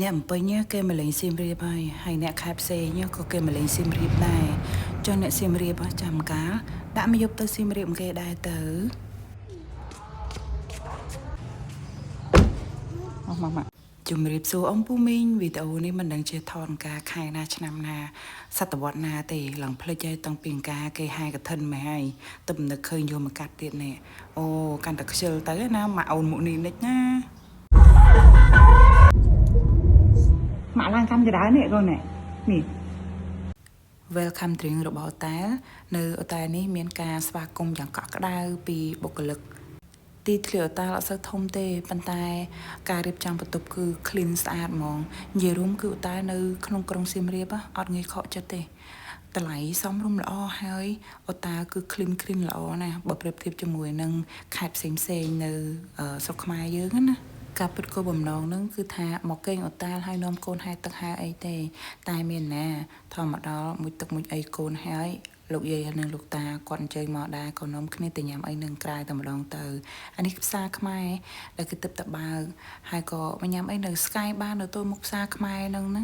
អ្នកអំពេញគេមកលេងសៀមរាបហើយហើយអ្នកខេត្តផ្សេងក៏គេមកលេងសៀមរាបដែរចុះអ្នកសៀមរាបចាំកាលដាក់មកយប់ទៅសៀមរាបគេដែរទៅមកមកមកជំរាបសួរអំពូមីងវីដេអូនេះមិនដឹងជាថតការខែណាឆ្នាំណាសតវត្សណាទេឡើងភ្លេចហើយតាំងពីការគេហែកឋិនមកហើយទំនឹកឃើញយកមកកាត់ទៀតនេះអូកាន់តែខ្ជិលទៅណាម៉ាក់អូនមុខនេះនិចណាម៉ាក់ឡើងកាន់ចដើនេះកូននេះនេះ Welcome drink របស់អូតែលនៅអូតែលនេះមានការស្វាគមន៍យ៉ាងកក់ក្ដៅពីបុគ្គលិកទីធ្លាអូតែលអត់សូវធំទេប៉ុន្តែការរៀបចំបន្ទប់គឺ clean ស្អាតហ្មងនិយាយរួមគឺអូតែលនៅក្នុងក្រុងសៀមរាបអត់ងាយខកចិត្តទេតម្លៃសមរម្យល្អហើយអូតែលគឺ clean clean ល្អណាស់បើប្រៀបធៀបជាមួយនឹងខេត្តផ្សេងផ្សេងៗនៅស្រុកខ្មែរយើងណាការពិតគោលបំណងនឹងគឺថាមកគេងអូតែលហើយនាំកូនហែទឹកហែអីទេ តែមានណាធម្មតាមួយទឹកមួយអីកូនហើយលោកយាយនិងលោកតាគាត់អញ្ជើញមកដែរក៏នាំគ្នាទៅញ៉ាំអីនឹងក្រៅតែម្ដងទៅអានេះផ្សារខ្មែរដែលគឺទឹកតបើកហើយក៏មកញ៉ាំអីនៅ Sky បាននៅទល់មុខផ្សារខ្មែរហ្នឹងណា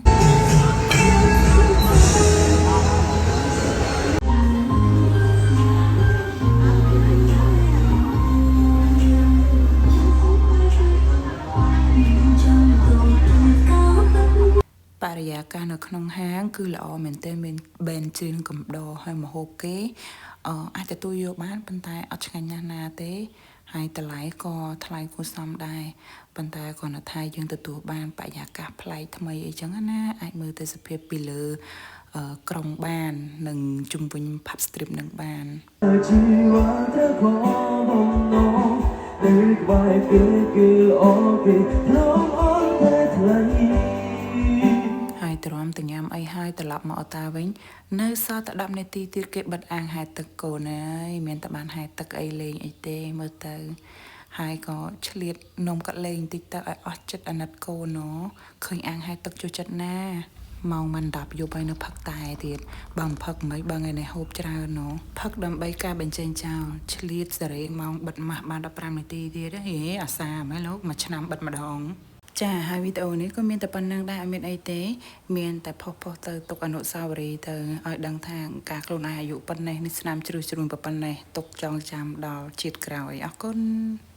បរិយាកាសនៅក្នុងហាងគឺល្អមែនទែនមាន band ច្រៀងកំដរហើយម្ហូបគេអឺអាចទទួលយកបានប៉ុន្តែអត់ឆ្ងាញ់ណាស់ណាទេហើយតម្លៃក៏ថ្លៃគួរសមដែរប៉ុន្តែគ្រាន់តែថាយើងទទួលបានបរិយាកាសប្លែកថ្មីអីចឹងណាអាចមើលទេសភាពពីលើអឺក្រុងបាននិងជុំវិញ pub strip នឹងបាន ជីវ៉ាត្រូវខំបំណងនៅក្បែរគេគឺល្អគេធ្លំអន់តែថ្លៃ ហើយទ្រាំទៅញ៉ាំអីហើយត្រឡប់មកអូតាវិញ នៅសល់តែ10នាទីទៀតគេបិទអាងហែលទឹកកូនហើយមានតែបានហែលទឹកអីលេងអីទេមើលទៅ ហើយក៏ឆ្លៀតនំកាត់លេងបន្តិចទៅឲ្យអស់ចិត្តអាណិតកូនណឃើញអាងហែលទឹកចូលចិត្តណាម៉ោងមិន10យប់ហើយនៅផឹកតែទៀតបើមិនផឹកមិនបើថ្ងៃនេះហូបច្រើនណផឹកដើម្បីការបញ្ចេញចោលឆ្លៀតសេរីម៉ោងបិទម៉ាស់បាន15នាទីទៀតហេអាសាមែនលោកមួយឆ្នាំបិទម្ដង ចាហើយវីដេអូនេះក៏មានតែប៉ុណ្្នឹងដែរអត់មានអីទេ មានតែផុសផុសទៅទុកអនុស្សាវរីយ៍ទៅឲ្យដឹងថាការខ្លួនឯងអាយុប៉ុណ្ណេះនេះស្នាមជ្រឹះជ្រួញប៉ុណ្ណេះទុកចងចាំដល់ជាតិក្រោយអរគុណ។